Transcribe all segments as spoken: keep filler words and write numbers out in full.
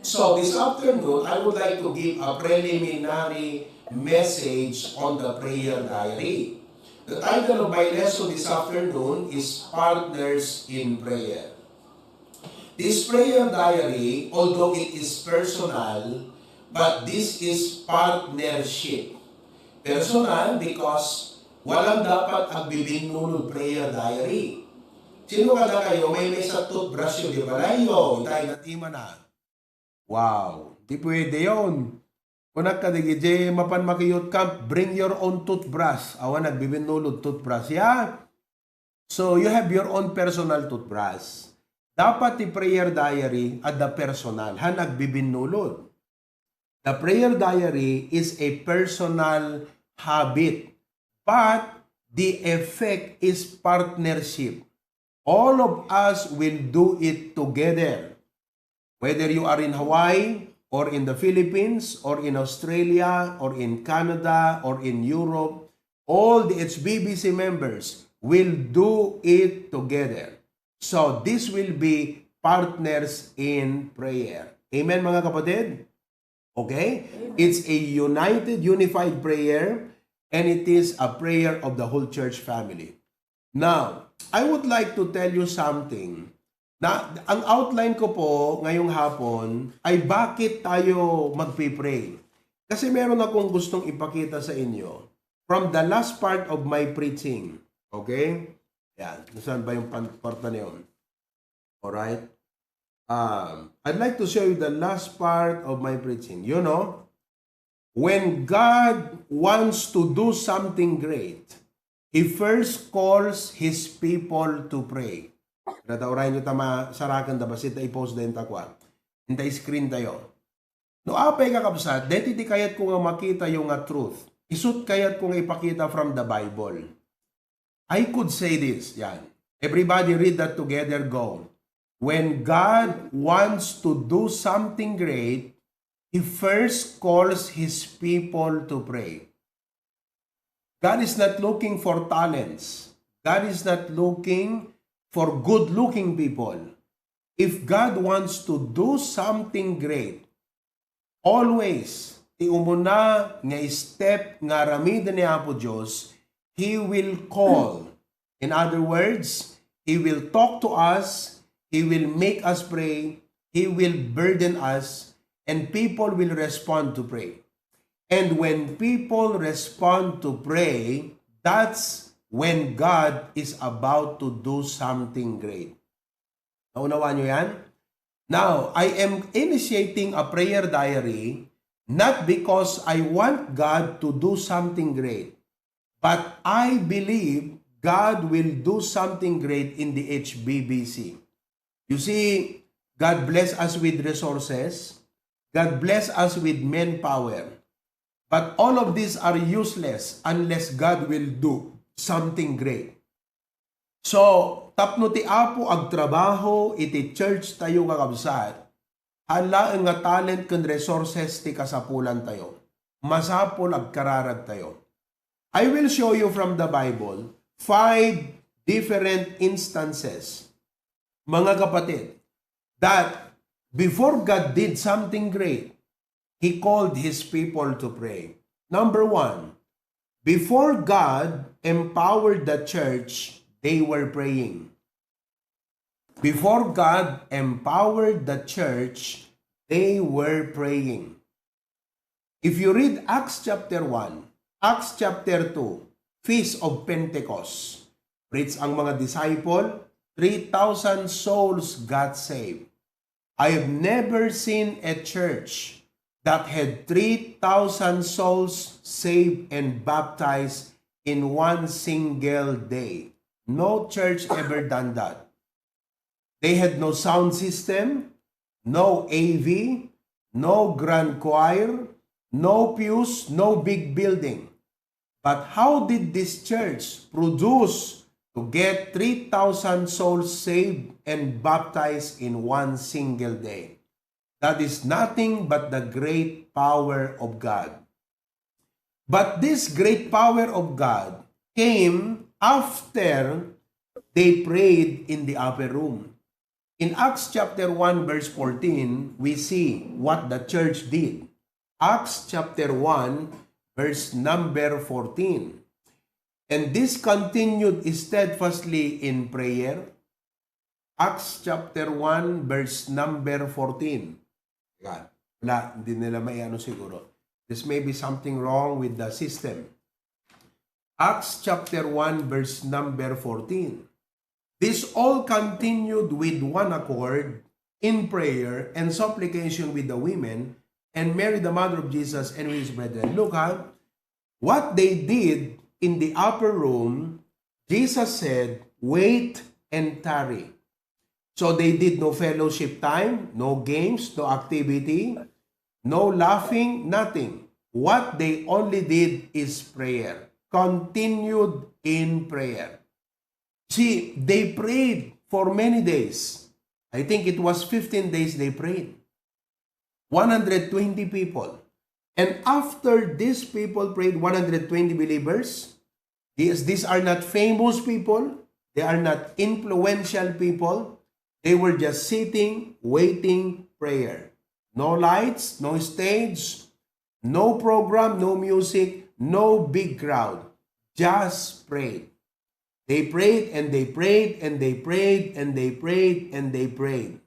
So this afternoon, I would like to give a preliminary message on the prayer diary. The title of my lesson this afternoon is Partners in Prayer. This prayer diary, although it is personal, but this is partnership. Personal because walang dapat agbibinnulod prayer diary. Sino kadakayo, maymaysa toothbrush yo di balayyo? Intay, natima na. Wow, di pwede yon. Kunak kadagiti mapan maki-youth camp, bring your own toothbrush. Awan agbibinnulod toothbrush, ya? So, you have your own personal toothbrush. Dapat ti prayer diary adda personal, han agbibinnulod. The prayer diary is a personal habit, but the effect is partnership. All of us will do it together. Whether you are in Hawaii, or in the Philippines, or in Australia, or in Canada, or in Europe, all the H B B C members will do it together. So this will be partners in prayer. Amen, mga kapatid? Okay? It's a united, unified prayer, and it is a prayer of the whole church family. Now, I would like to tell you something. Na, ang outline ko po ngayong hapon ay bakit tayo magpipray. Kasi meron akong gustong ipakita sa inyo from the last part of my preaching. Okay? Yan. Nasaan ba yung pan- parte na yun? Alright? Um, I'd like to show you the last part of my preaching. You know, when God wants to do something great, He first calls His people to pray. Natauray nyo tama, sarakan da basit ta i-post da yung takwa. Intay screen tayo. No apay, kakabsat, deti ti kayat ko nga makita yung nga truth. Isut kayat ko nga ipakita from the Bible. I could say this, yan. Everybody read that together, go. When God wants to do something great, He first calls His people to pray. God is not looking for talents. God is not looking for good-looking people. If God wants to do something great, always, ti umuna nga step nga aramiden ni Apo Dios, He will call. In other words, He will talk to us, He will make us pray, He will burden us, and people will respond to pray. And when people respond to pray, that's when God is about to do something great. Naunawaan nyo yan? Now, I am initiating a prayer diary not because I want God to do something great, but I believe God will do something great in the H B B C. You see, God bless us with resources. God bless us with manpower. But all of these are useless unless God will do something great. So, tapno ti Apo agtrabaho iti church tayo, kakabsat, halaeng nga talent ken resources ti kasapulan tayo. Masapul agkararag tayo. I will show you from the Bible five different instances, mga kapatid, that before God did something great, He called His people to pray. Number one, before God empowered the church, they were praying. Before God empowered the church, they were praying. If you read Acts chapter one, Acts chapter two, Feast of Pentecost, preach ang mga disciple, three thousand souls got saved. I have never seen a church that had three thousand souls saved and baptized in one single day. No church ever done that. They had no sound system, no A V, no grand choir, no pews, no big building. But how did this church produce to get three thousand souls saved and baptized in one single day? That is nothing but the great power of God. But this great power of God came after they prayed in the upper room. In Acts chapter one, verse fourteen, we see what the church did. Acts chapter one, verse number fourteen. "And this continued steadfastly in prayer." Acts chapter one, verse number fourteen. Teka, wala, hindi nila maiano siguro. This may be something wrong with the system. Acts chapter one, verse number fourteen. "This all continued with one accord in prayer and supplication with the women and Mary, the mother of Jesus, and with his brethren." Look, ha? What they did in the upper room, Jesus said, "Wait and tarry." So they did no fellowship time, no games, no activity, no laughing, nothing. What they only did is prayer. Continued in prayer. See, they prayed for many days. I think it was fifteen days they prayed. One hundred twenty people. And after these people prayed, one hundred twenty believers, these, these are not famous people, they are not influential people, they were just sitting, waiting, prayer. No lights, no stage, no program, no music, no big crowd. Just prayed. They prayed and they prayed and they prayed and they prayed and they prayed.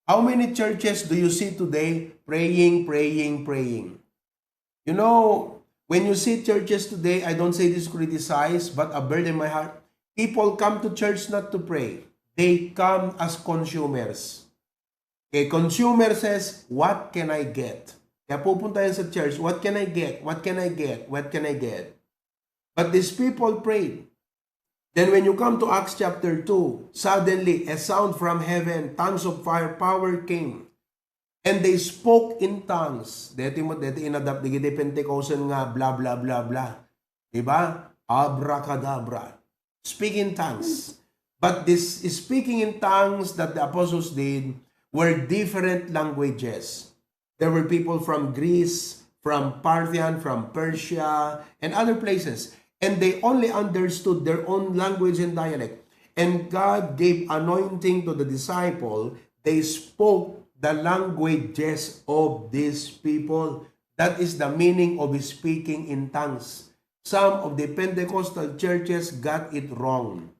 How many churches do you see today praying, praying, praying? You know, when you see churches today, I don't say this to criticize, but a burden in my heart. People come to church not to pray. They come as consumers. Okay, consumer says, "What can I get?" Kaya pupunta yan sa church, "What can I get? What can I get? What can I get?" But these people prayed. Then when you come to Acts chapter two, suddenly a sound from heaven, tongues of fire, power came. And they spoke in tongues. Deti mo, deti inadapt, dagiti Pentecostean nga bla, bla, bla, bla. Diba? Abracadabra. Speak in tongues. But this speaking in tongues that the apostles did were different languages. There were people from Greece, from Parthian, from Persia, and other places. And they only understood their own language and dialect. And God gave anointing to the disciple. They spoke the languages of these people. That is the meaning of speaking in tongues. Some of the Pentecostal churches got it wrong.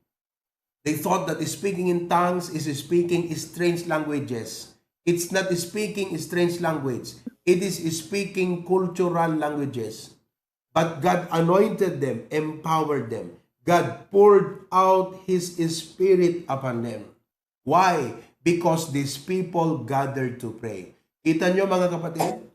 They thought that speaking in tongues is speaking strange languages. It's not speaking strange language. It is speaking cultural languages. But God anointed them, empowered them. God poured out His Spirit upon them. Why? Because these people gathered to pray. Kita nyo, mga kapatid?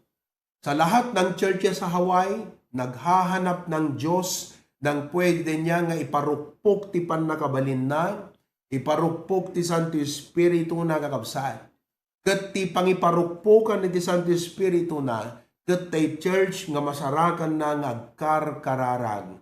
Sa lahat ng churches sa Hawaii, naghahanap ng Diyos ng pwede niya nga iparukpok ti pannakabalinna, iparukpok ti Santo Espiritu na, kakabsat. Ket ti pangiparukpokan iti Santo Espiritu na, ket tay church nga masarakanna nga agkarkararag.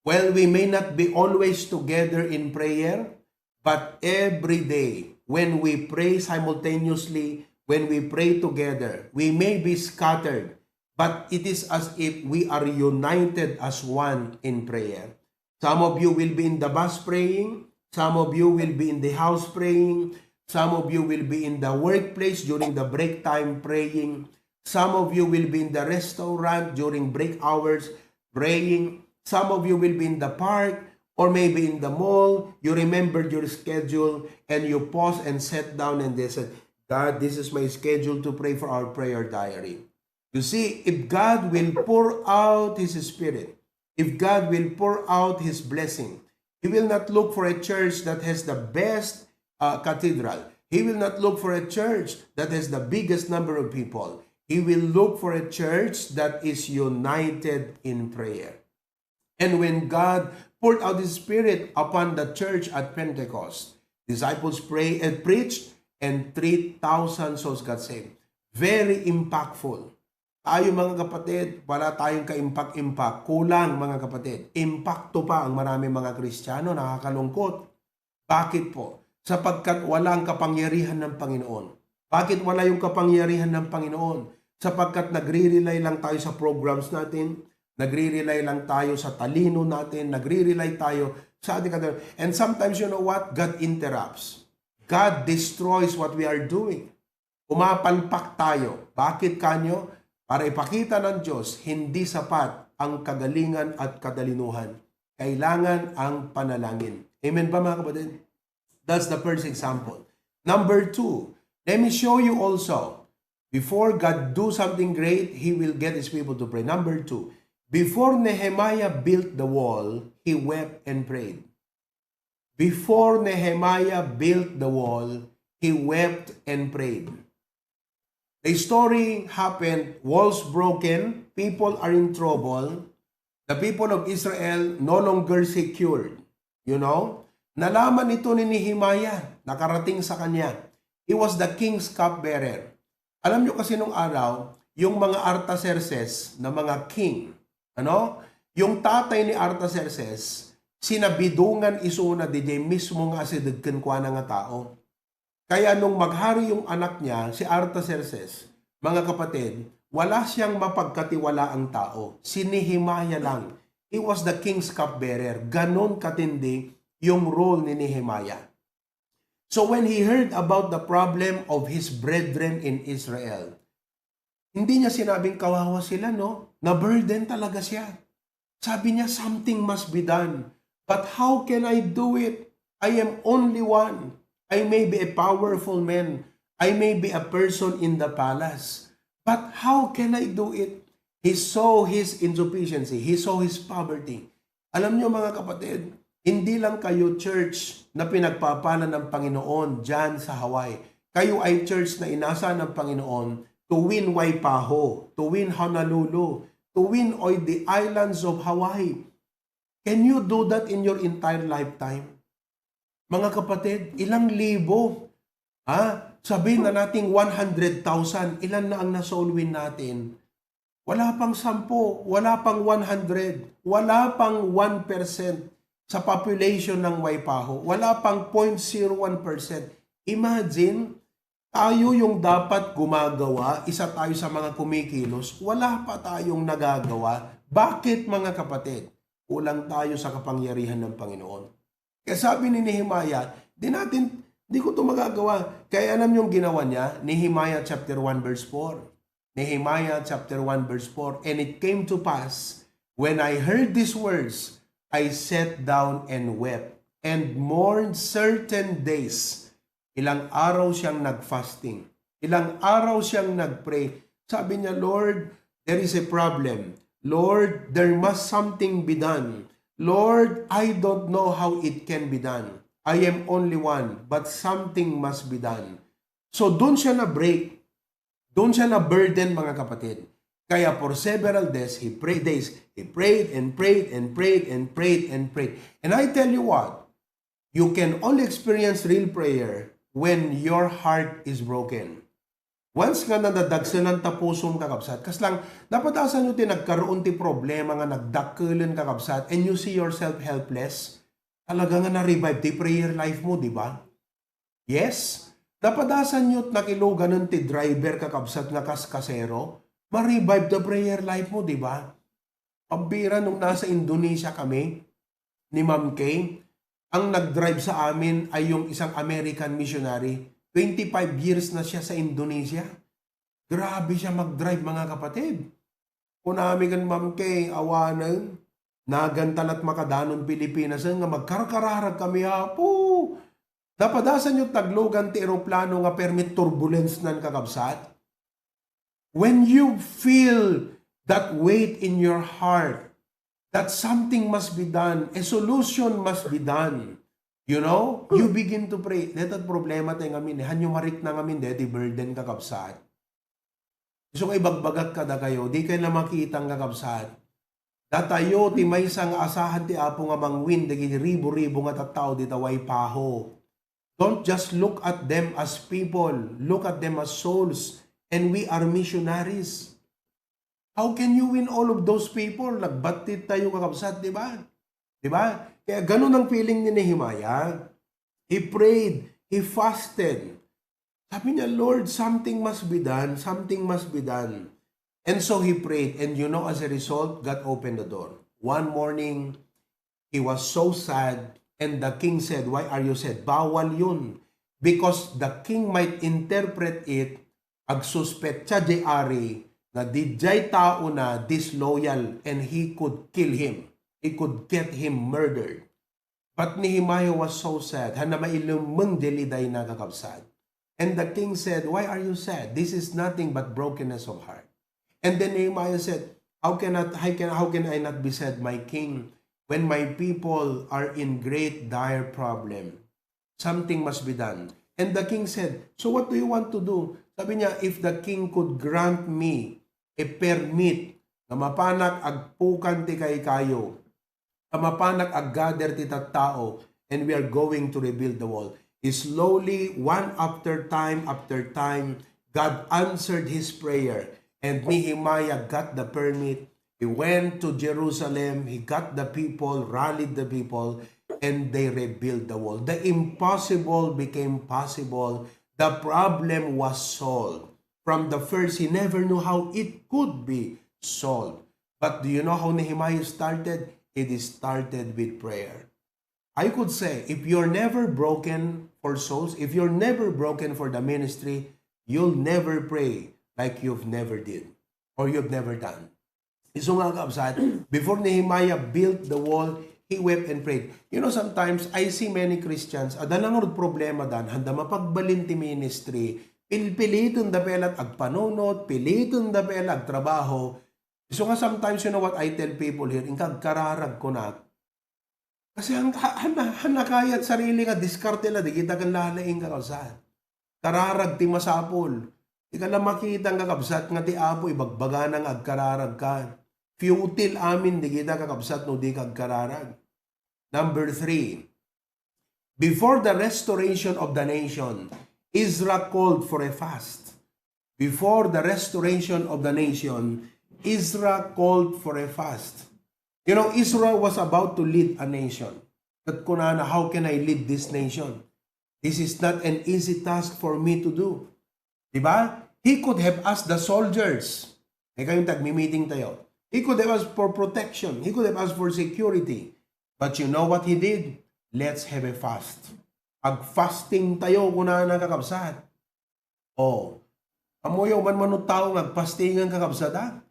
Well, we may not be always together in prayer, but every day when we pray simultaneously, when we pray together, we may be scattered, but it is as if we are united as one in prayer. Some of you will be in the bus praying, some of you will be in the house praying, some of you will be in the workplace during the break time praying, some of you will be in the restaurant during break hours praying. Some of you will be in the park or maybe in the mall. You remembered your schedule and you pause and sat down and they said, "God, this is my schedule to pray for our prayer diary." You see, if God will pour out His Spirit, if God will pour out His blessing, He will not look for a church that has the best uh, cathedral. He will not look for a church that has the biggest number of people. He will look for a church that is united in prayer. And when God poured out His Spirit upon the church at Pentecost, disciples prayed and preached, and three thousand souls got saved. Very impactful. Tayo, mga kapatid, wala tayong kaimpak-impak. Kulang, mga kapatid. Impakto pa ang maraming mga Kristiyano. Nakakalungkot. Bakit po? Sapagkat wala ang kapangyarihan ng Panginoon. Bakit wala yung kapangyarihan ng Panginoon? Sapagkat nagre-rely lang tayo sa programs natin, nagre-rely lang tayo sa talino natin, nagre-rely tayo sa ating kagamitan. And sometimes, you know what? God interrupts. God destroys what we are doing. Pumapalpak tayo. Bakit kanyo? Para ipakita ng Diyos, hindi sapat ang kagalingan at kadalinuhan. Kailangan ang panalangin. Amen ba, mga kapatid? That's the first example. Number two, let me show you also. Before God do something great, He will get His people to pray. Number two, before Nehemiah built the wall, he wept and prayed. Before Nehemiah built the wall, he wept and prayed. The story happened, walls broken, people are in trouble. The people of Israel no longer secured. You know? Nalaman ito ni Nehemiah, nakarating sa kanya. He was the king's cupbearer. Alam nyo kasi nung araw, yung mga Artaxerxes na mga king, ano? Yung tatay ni Artaxerxes, sinabidungan isuna didiay mismo nga asideg kenkuana nga tao. Kaya nung maghari yung anak niya, si Artaxerxes, mga kapatid, wala siyang mapagkatiwalaang tao. Si Nehemiah lang. He was the king's cupbearer. Ganon katindi yung role ni Nehemiah. So when he heard about the problem of his brethren in Israel, hindi niya sinabing kawawa sila, no? Na-burden talaga siya. Sabi niya, "Something must be done. But how can I do it? I am only one. I may be a powerful man. I may be a person in the palace. But how can I do it?" He saw his insufficiency. He saw his poverty. Alam niyo, mga kapatid, hindi lang kayo church na pinagpapala ng Panginoon dyan sa Hawaii. Kayo ay church na inasa ng Panginoon to win Waipahu, to win Honolulu, to win all the islands of Hawaii. Can you do that in your entire lifetime? Mga kapatid, ilang libo? Ha? Sabihin na nating one hundred thousand, ilan na ang na-soul win natin? Wala pang sampu, wala pang one hundred, wala pang one percent sa population ng Waipahu, wala pang point zero one percent. Imagine, tayo yung dapat gumagawa, isa tayo sa mga kumikilos, wala pa tayong nagagawa. Bakit, mga kapatid? Kulang tayo sa kapangyarihan ng Panginoon. Kaya sabi ni Nehemiah, di natin, di ko to magagawa. Kaya alam yung ginawa niya, Nehemiah chapter one verse four. Nehemiah chapter one verse four, "And it came to pass, when I heard these words, I sat down and wept, and mourned certain days." Ilang araw siyang nag-fasting. Ilang araw siyang nag-pray. Sabi niya, "Lord, there is a problem. Lord, there must something be done. Lord, I don't know how it can be done. I am only one, but something must be done." So, doon siya na-break. Doon siya na-burden, mga kapatid. Kaya for several days, he prayed, days, he prayed and prayed and prayed and prayed and prayed. And I tell you what, you can only experience real prayer when your heart is broken. Once nga nadadagsenan ta pusom, kakabsat, kas lang, napadasan nyo ti nagkaroon ti problema nga nagdakkelen, kakabsat, and you see yourself helpless, talaga nga na-revive ti prayer life mo, di ba? Yes? Napadasan yo't nakiluganen ti driver, kakabsat, nga kas kasero? Ma-revive the prayer life mo, di ba? Pagbira nung nasa Indonesia kami ni Ma'am Kay, ang nag-drive sa amin ay yung isang American missionary. Twenty-five years na siya sa Indonesia. Grabe siya mag-drive, mga kapatid. Kunami ken Ma'am Kay, awanen, nagantalat makadanon Pilipinas nga magkarkararag kami, Apo. Napadasan yo't taglugan ti eroplano nga permi turbulence nan, kakabsat? When you feel that weight in your heart, that something must be done, a solution must be done, you know, you begin to pray. Deta problema tayo ngamin, eh. Hanyo marikna ngamin, deti burden, kakabsat. Isu nga ibagbagak kadakayo, di kayo na makita nga, kakabsat. Datayo ti maysa nga asahan ti Apo nga mangwin dagiti ribu-ribu nga tattao dita Waipahu. Don't just look at them as people. Look at them as souls. And we are missionaries. How can you win all of those people? Nagbatid tayo, kakabsat, di ba? Di ba? Kaya ganun ang feeling ni Nehemiah. He prayed, he fasted. Sabi niya, "Lord, something must be done, something must be done." And so he prayed, and you know, as a result, God opened the door. One morning, he was so sad, and the king said, "Why are you sad?" Bawal yun. because the king might interpret it, agsuspetsa jay ari nga dijay tao na disloyal and he could kill him. He could get him murdered. But Nehemiah was so sad. Haan a mailemmeng jay lidayna, kakabsat. And the king said, "Why are you sad? This is nothing but brokenness of heart." And then Nehemiah said, "How can I, how can, how can I not be sad, my king, when my people are in great dire problem? Something must be done." And the king said, "So what do you want to do?" Sabi niya, "If the king could grant me a permit nga mapanak agpukan ti kaykayo, nga mapanak aggather ti tattao, and we are going to rebuild the wall." Slowly, one after time after time, God answered his prayer, and Nehemiah got the permit. He went to Jerusalem, he got the people, rallied the people, and they rebuilt the wall. The impossible became possible. The problem was solved. From the first, he never knew how it could be solved. But do you know how Nehemiah started? It started with prayer. I could say, if you're never broken for souls, if you're never broken for the ministry, you'll never pray like you've never did or you've never done. Isu nga, kakabsat, before Nehemiah built the wall, he wept and prayed. You know, sometimes I see many Christians, adda la ngarud problema dan, haan da mapagbalin ti ministry, pilpiliten da pay la agpanunot, piliten da pay la agtrabaho. So nga sometimes, you know what I tell people here, inka agkararag kunak. Kasi han, han, han, han nakayat sarili nga diskarte la, di kita ken lalaing, kakabsat. Kararag ti masapul. Di ka la makita, kakabsat, nga ti Apo ibagbagana nga agkararag ka. Futile amin di kita, kakabsat, no di ka agkararag. Number three, before the restoration of the nation, Ezra called for a fast. Before the restoration of the nation, Ezra called for a fast. You know, Israel was about to lead a nation. Ket kunana, "How can I lead this nation? This is not an easy task for me to do." Di ba? He could have asked the soldiers. Ay, kayong tagmi-meeting tayo. He could have asked for protection. He could have asked for security. But you know what he did? "Let's have a fast." Ag-fasting tayo, kunana, kakabsat. Oh. Ammoyo man mano tao nga agpastingen, kakabsat, a?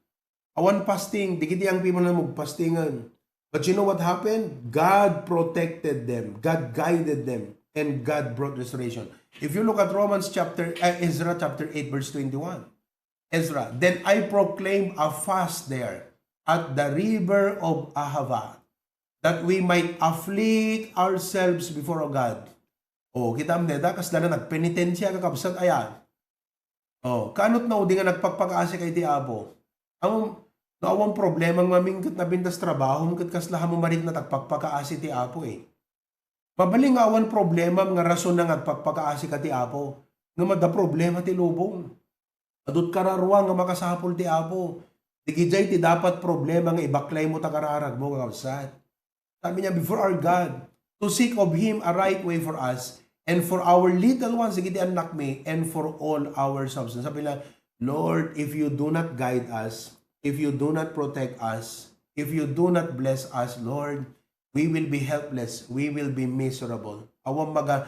Awan fasting, di kiti ang pimanan mo agpastingen. But you know what happened? God protected them. God guided them. And God brought restoration. If you look at Romans chapter, uh, Ezra chapter eight, verse twenty-one. Ezra, "Then I proclaimed a fast there at the river of Ahava, that we might afflict ourselves before our God." Oh, kita mo deta, kasla na nagpenitensya, kakabsat, ayan. Oh, kanot na udi nga nagpakpakaasi ka iti Apo. Ang, no, awan problema nga mamingket na bintas trabaho, ket kasla mo marit na tagpakpakaasi ti Apo, eh. Mabalin nga awan problema nga rason na nga agpakpakaasi ka ti Apo, nga madda problema ti lubong. Adut kararua nga makasapul ti Apo. Digidiay ti dapat problema nga ibaklay mo ta kararag mo, kakabsat. Sabi niya, "Before our God, to seek of Him a right way for us and for our little ones," dagiti annak mi, "and for all our substance." Sabi niya, "Lord, if you do not guide us, if you do not protect us, if you do not bless us, Lord, we will be helpless, we will be miserable." Awan maga-,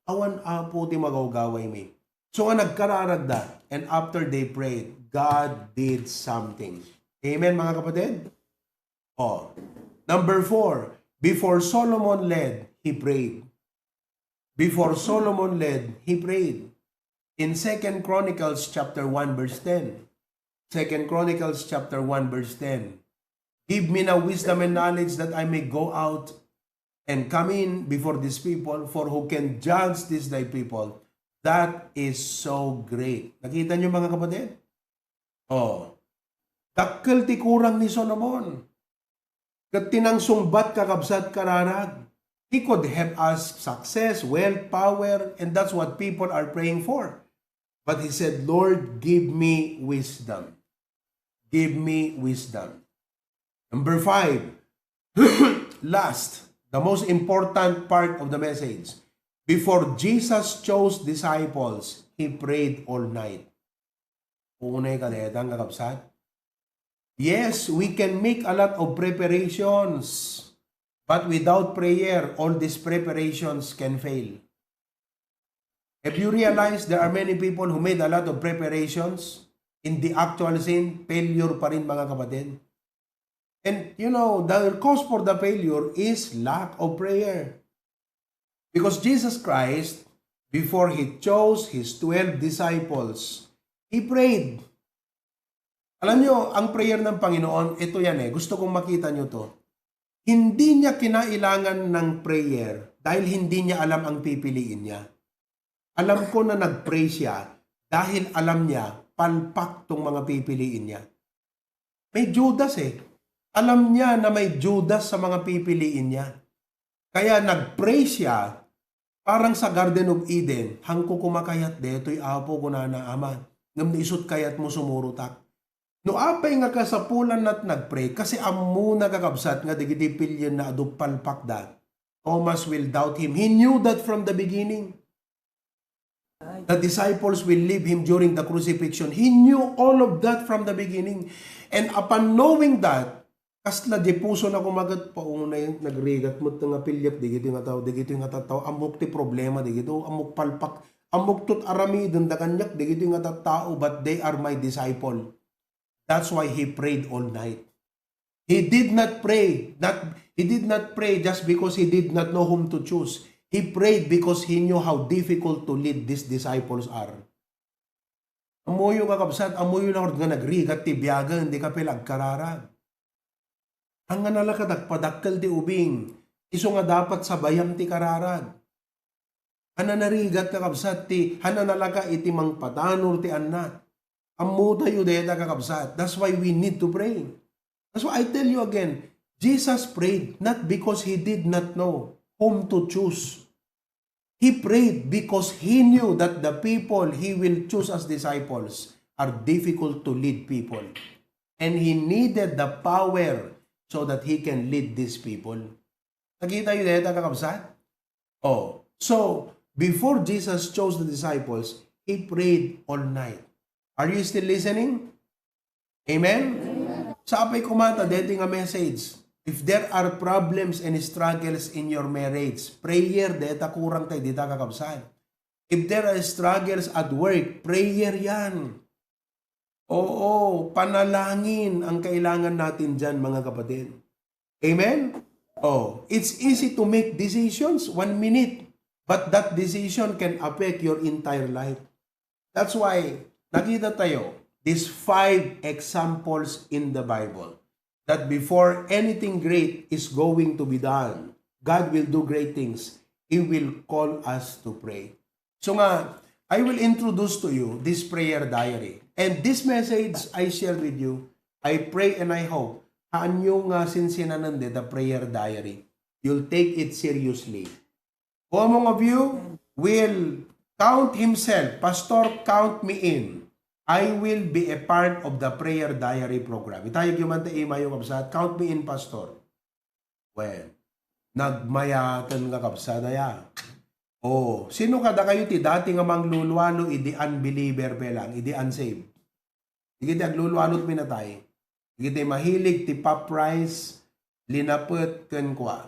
awan, Apo, ti magawgaway mi. So nga nagkararagda, and after they prayed, God did something. Amen, mga kapatid? Oh. Number four, before Solomon led, he prayed. Before Solomon led, he prayed. In Second Chronicles chapter one, verse ten. Second Chronicles chapter one, verse ten. "Give me now wisdom and knowledge, that I may go out and come in before this people, for who can judge this thy people that is so great?" Nakita niyo, mga kapatid? Oh. Dakkel ti kurang ni Solomon. Ket ti nangsungbat, kakabsat, kararag. He could have asked success, wealth, power, and that's what people are praying for. But he said, "Lord, give me wisdom. Give me wisdom." Number five, last, the most important part of the message. Before Jesus chose disciples, he prayed all night. Unay ka daytan, kakabsat. Yes, we can make a lot of preparations, but without prayer, all these preparations can fail. If you realize, there are many people who made a lot of preparations, in the actual scene, failure pa rin, mga kapatid. And, you know, the cause for the failure is lack of prayer. Because Jesus Christ, before He chose His twelve disciples, He prayed. Alam niyo, ang prayer ng Panginoon, ito yan eh. Gusto kong makita niyo to. Hindi niya kinailangan ng prayer dahil hindi niya alam ang pipiliin niya. Alam ko na nag-pray siya dahil alam niya, palpak tong mga pipiliin niya. May Judas eh. Alam niya na may Judas sa mga pipiliin niya. Kaya nag-pray siya, parang sa Garden of Eden, "Haanko koma kayat daytoy, Apo," kunana, "Ama, ngem no isut' kayatmo, sumurotak." No apay nga kasapulanna ti nag-pray, kasi ammona, kakabsat, nga dagiti pilienna adu palpakda, Thomas will doubt Him. He knew that from the beginning. The disciples will leave Him during the crucifixion. He knew all of that from the beginning. And upon knowing that, kasla di pusona koma ket, "Paunay, nagrigat met nga piliek dagitoy nga tao, dagitoy nga tattao, ammok ti problema dagitoy, ammok palpak, ammok ti aramidenda kaniak dagitoy nga tattao, but they are my disciple. That's why He prayed all night." He did not pray, not, He did not pray just because He did not know whom to choose. He prayed because He knew how difficult to lead these disciples are. Ammoyo, kakabsat, ammoyo la nga nagrigat ti biagen, dika pay la agkararag. Haan nga nalaka ti agpadakkel ti ubing, isu nga dapat sabayam ti kararag. Haan a narigat, kakabsat, ti, haan a nalaka iti mangpatanor ti annat. Ammotayo dayta, kakabsat. That's why we need to pray. That's why I tell you again, Jesus prayed not because He did not know whom to choose. He prayed because He knew that the people He will choose as disciples are difficult to lead people. And He needed the power so that He can lead these people. Nakitayo dayta, kakabsat? Oh, so, before Jesus chose the disciples, He prayed all night. Are you still listening? Amen? Amen. Sapay koma ta daytoy nga message. If there are problems and struggles in your marriage, prayer dayta kurang tay dita, kakabsat. If there are struggles at work, prayer yan. Oo, panalangin ang kailangan natin dyan, mga kapatid. Amen? Oh, it's easy to make decisions one minute, but that decision can affect your entire life. That's why, nakita tayo, these five examples in the Bible, that before anything great is going to be done, God will do great things. He will call us to pray. So nga, I will introduce to you this prayer diary. And this message I share with you, I pray and I hope, haanyo nga sinsinanen dita prayer diary. You'll take it seriously. Who among of you will count himself, "Pastor, count me in. I will be a part of the prayer diary program." Itayag yu man ti imayo, kabsat, "Count me in, Pastor." Well, nagmayaten nga kabsat aya. Oh, sino kadakayo ti dati nga manglulualo idi unbeliever pa lang, idi unsaved? Dagiti aglulualo ti pinatay. Dagiti mahilig ti pop rice, linapet, ken kua,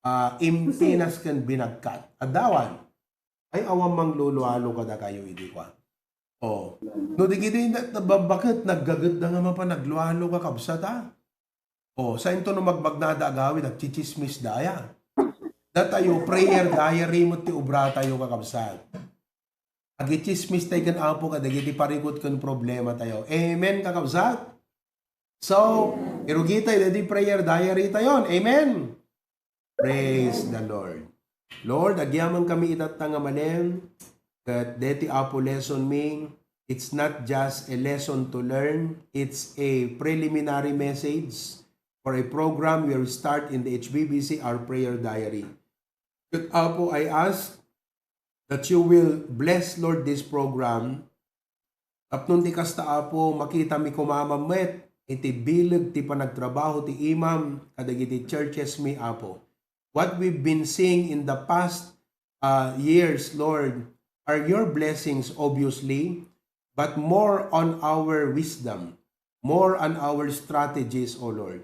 ah, impinas ken binagkat. Addawan. Ay, awan manglulualo kadakayo idi kua. Oh. No, dagiti na-, nababaket, naggagetda nga mapan aglualo, kakabsat, ah. Oh, sainto no magmagnada agawid, agchichismis daya. Datayo, prayer diary met ti obratayo, kakabsat. Agichismis tay ken Apo kadagiti parikut ken problema tayo. Amen, kakabsat? So, irugitay daydi prayer diary tayon. Amen? Praise the Lord. Lord, agyamankami itatta nga malem, ket deti Apo lesson mi, it's not just a lesson to learn, it's a preliminary message for a program we will start in the H B B C, our prayer diary. Ket Apo, I ask that you will bless, Lord, this program. Tapno ti kasta, Apo, makitami koma met iti bileg ti panagtrabaho ti imam kadagiti churches mi, Apo. What we've been seeing in the past, uh, years, Lord, are your blessings, obviously, but more on our wisdom, more on our strategies, O Lord.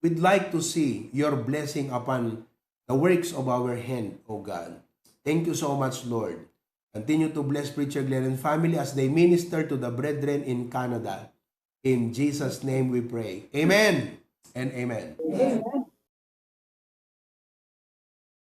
We'd like to see your blessing upon the works of our hand, O God. Thank you so much, Lord. Continue to bless Preacher Glenn and family as they minister to the brethren in Canada. In Jesus' name we pray. Amen and amen. Amen.